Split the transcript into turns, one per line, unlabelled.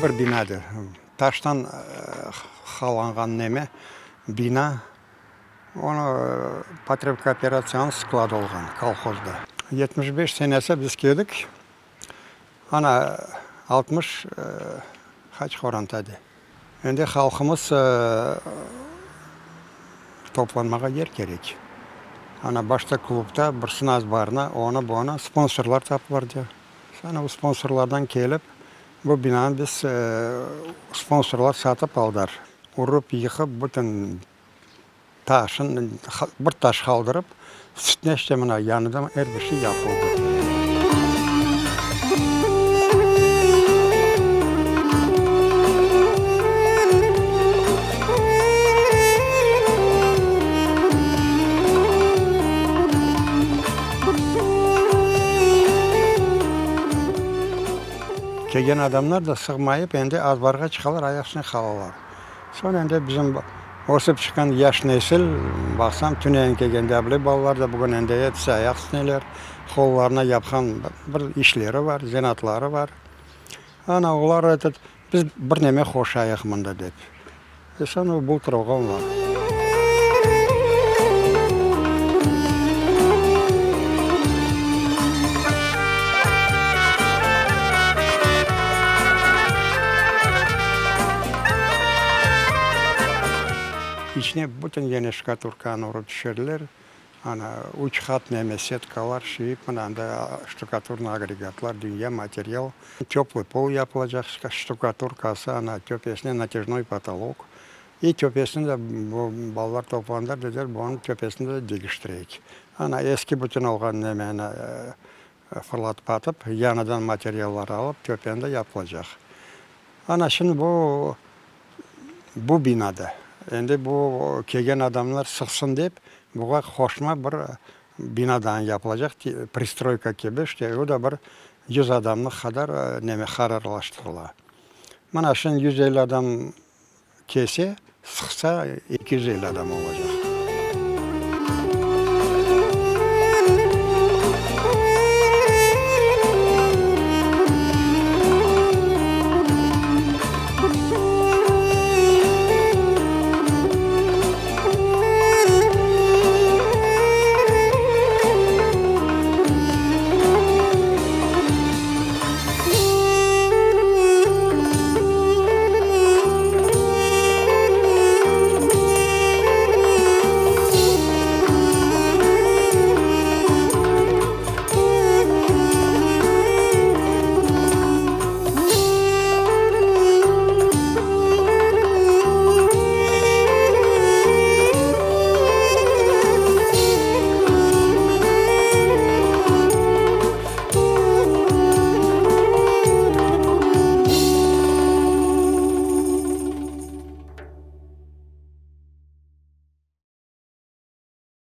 bir binadır. Taştan qalanğan neme, bina. Onı potrebkooperatsiyanıñ skladı olğan, kolhozda. 75 senesi biz keldik, ana, 60 qaç qoranta de. Endi halqımız toplanmağa yer kerek. Ana, başta klubda, birisini azbarına, onı, bunı, sponsorlar tapılar de. Ana, o sponsorlardan kelip, bu binanı biz sponsorlar satıp aldılar. Urıp, yıqıp, bütün taşın, bir taş qaldırıp, üstüne işte mına yañıdan er bir şey yapıldı. Kelgen adamlar da sığmayıp, endi azbarğa çıqalar, ayaq üstüne qalalar. Soñ endi bizim ösip çıqqan yaş nesil, baqsam, tünevin kelgen dabile balalar da bugün endi episi ayaq üstüneler, qollarına yapqan bir işleri bar, zenaatları bar. Ana, olar etet, biz bir neme qoşayıq mında dep. E soñ o bultur olğanlar. İçine bütün yeni ştukaturkanı urıp tüşürdiler. Ana, üç qat neme setkalar şiyip, mına anda ştukaturnıy agregatlar, dünya material. Töplıy pol yapılacaq, ştukaturkası, ana, töpesine natejnoy potolok. İ töpesini de bu balalar toplandılar, dediler, bunıñ töpesini de degiştireyik. Ana, eski bütün olğan nemeni fırlatıp atıp, yañıdan materiallar alıp, töpeni de yapılacaq. Ana, şimdi bu, bu binada, endi bu kelgen adamlar sıqsın dep, buğa qoşma bir bina daa yapılacaq, pristroyka kibi, işte, o da bir yüz adamlıq qadar neme qararlaştırıla. Mına, şimdi 150 adam kelse, sıqsa, 250 adam olacaq.